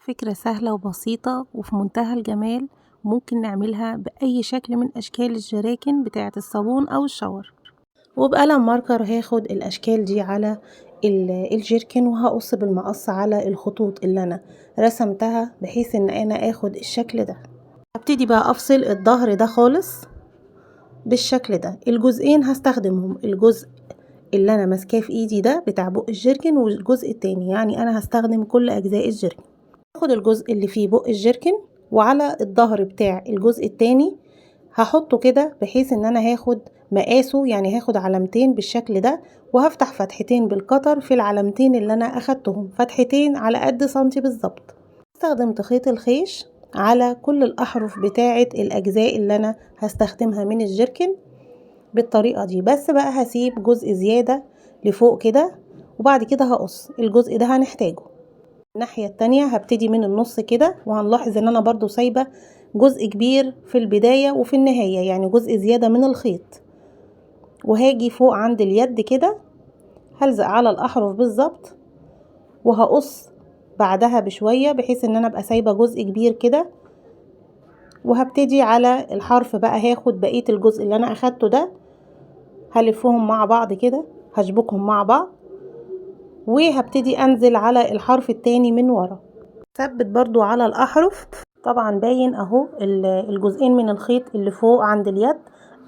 فكرة سهلة وبسيطة وفي منتهى الجمال، ممكن نعملها بأي شكل من أشكال الجراكن بتاعة الصابون أو الشاور. وبقلم ماركر هاخد الأشكال دي على الجيركن، وهقص بالمقص على الخطوط اللي أنا رسمتها بحيث إن أنا آخد الشكل ده. هبتدي بقى أفصل الظهر ده خالص بالشكل ده. الجزئين هستخدمهم، الجزء اللي أنا ماسكاه في إيدي ده بتاع بق الجيركن والجزء التاني، يعني أنا هستخدم كل أجزاء الجيركن. هاخد الجزء اللي فيه بق الجيركن وعلى الظهر بتاع الجزء التاني هحطه كده بحيث ان انا هاخد مقاسه، يعني هاخد علامتين بالشكل ده، وهفتح فتحتين بالقطر في العلامتين اللي انا اخدتهم، فتحتين على قد سنتي بالظبط. استخدمت خيط الخيش على كل الاحرف بتاعه الاجزاء اللي انا هستخدمها من الجيركن بالطريقه دي، بس بقى هسيب جزء زياده لفوق كده، وبعد كده هقص الجزء ده هنحتاجه. الناحية التانية هبتدي من النص كده، وهنلاحظ ان انا برضو سايبة جزء كبير في البداية وفي النهاية، يعني جزء زيادة من الخيط. وهاجي فوق عند اليد كده هلزق على الاحرف بالظبط، وهقص بعدها بشوية بحيث ان انا ابقى سايبة جزء كبير كده. وهبتدي على الحرف بقى، هاخد بقية الجزء اللي انا اخدته ده هلفهم مع بعض كده، هشبكهم مع بعض، وهبتدي انزل على الحرف التاني من ورا، ثبت برضو على الاحرف. طبعا باين اهو الجزئين من الخيط اللي فوق عند اليد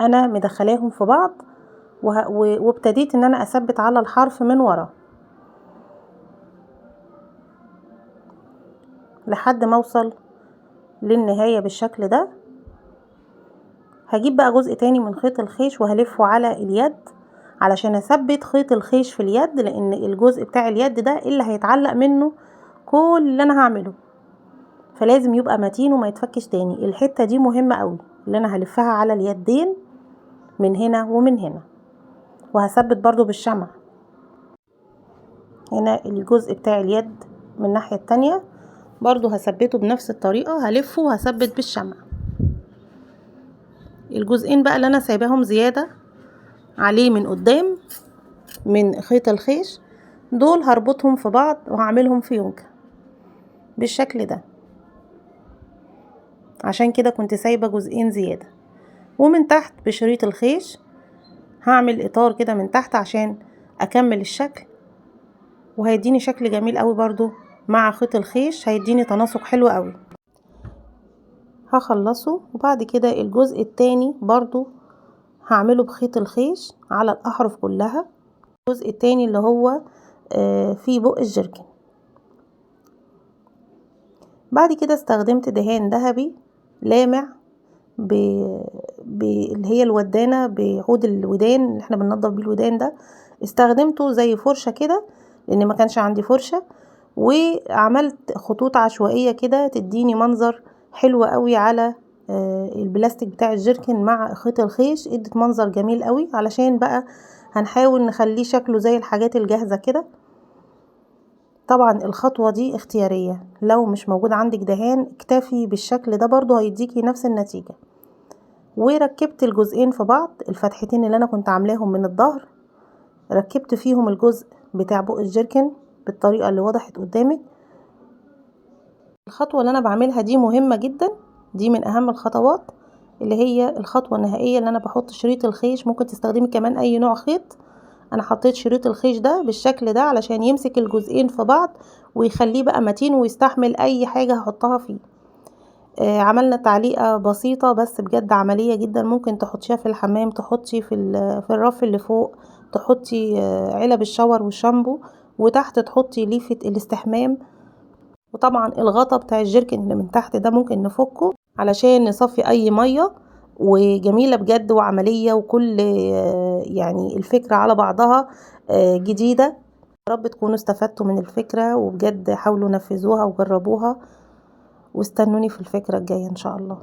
انا مدخلاهم في بعض، وابتديت ان انا اثبت على الحرف من ورا لحد ما اوصل للنهاية بالشكل ده. هجيب بقى جزء تاني من خيط الخيش وهلفه على اليد علشان اثبت خيط الخيش في اليد، لان الجزء بتاع اليد ده اللي هيتعلق منه كل اللي انا هعمله، فلازم يبقى متين وما يتفكش تاني. الحتة دي مهمة قوي اللي انا هلفها على اليدين من هنا ومن هنا، وهثبت برضو بالشمع هنا الجزء بتاع اليد من الناحية التانية برضو هثبته بنفس الطريقة، هلفه وهثبت بالشمع. الجزئين بقى اللي انا سايباهم زيادة عليه من قدام من خيط الخيش دول هربطهم في بعض وهعملهم في يونكة بالشكل ده، عشان كده كنت سايبة جزئين زيادة. ومن تحت بشريط الخيش هعمل اطار كده من تحت عشان اكمل الشكل، وهيديني شكل جميل قوي برضو مع خيط الخيش، هيديني تناسق حلو قوي. هخلصه وبعد كده الجزء التاني برضو هعمله بخيط الخيش على الاحرف كلها، الجزء التاني اللي هو في بق الجيركن. بعد كده استخدمت دهان ذهبي لامع اللي هي الودانة بعود الودان اللي احنا بننضف بيه الودان ده، استخدمته زي فرشة كده لان ما كانش عندي فرشة، وعملت خطوط عشوائية كده تديني منظر حلو قوي على البلاستيك بتاع الجيركن مع خيط الخيش، ادت منظر جميل قوي. علشان بقى هنحاول نخليه شكله زي الحاجات الجاهزة كده. طبعا الخطوة دي اختيارية، لو مش موجود عندك دهان اكتفي بالشكل ده برضو هيديكي نفس النتيجة. وركبت الجزئين في بعض، الفتحتين اللي انا كنت عاملاهم من الظهر ركبت فيهم الجزء بتاع بق الجيركن بالطريقة اللي وضحت قدامك. الخطوة اللي انا بعملها دي مهمة جدا، دي من اهم الخطوات اللي هي الخطوة النهائية اللي انا بحط شريط الخيش. ممكن تستخدمي كمان اي نوع خيط، انا حطيت شريط الخيش ده بالشكل ده علشان يمسك الجزئين في بعض ويخليه بقى متين ويستحمل اي حاجة هحطها فيه. عملنا تعليقة بسيطة بس بجد عملية جدا، ممكن تحطيها في الحمام، تحطي في الرف اللي فوق، تحطي علب الشاور والشامبو، وتحت تحطي ليفة الاستحمام. وطبعا الغطا بتاع الجيركن اللي من تحت ده ممكن نفكه علشان نصفي اي مية. وجميلة بجد وعملية، وكل يعني الفكرة على بعضها جديدة. يا رب تكونوا استفدتوا من الفكرة، وبجد حاولوا نفذوها وجربوها، واستنوني في الفكرة الجاية إن شاء الله.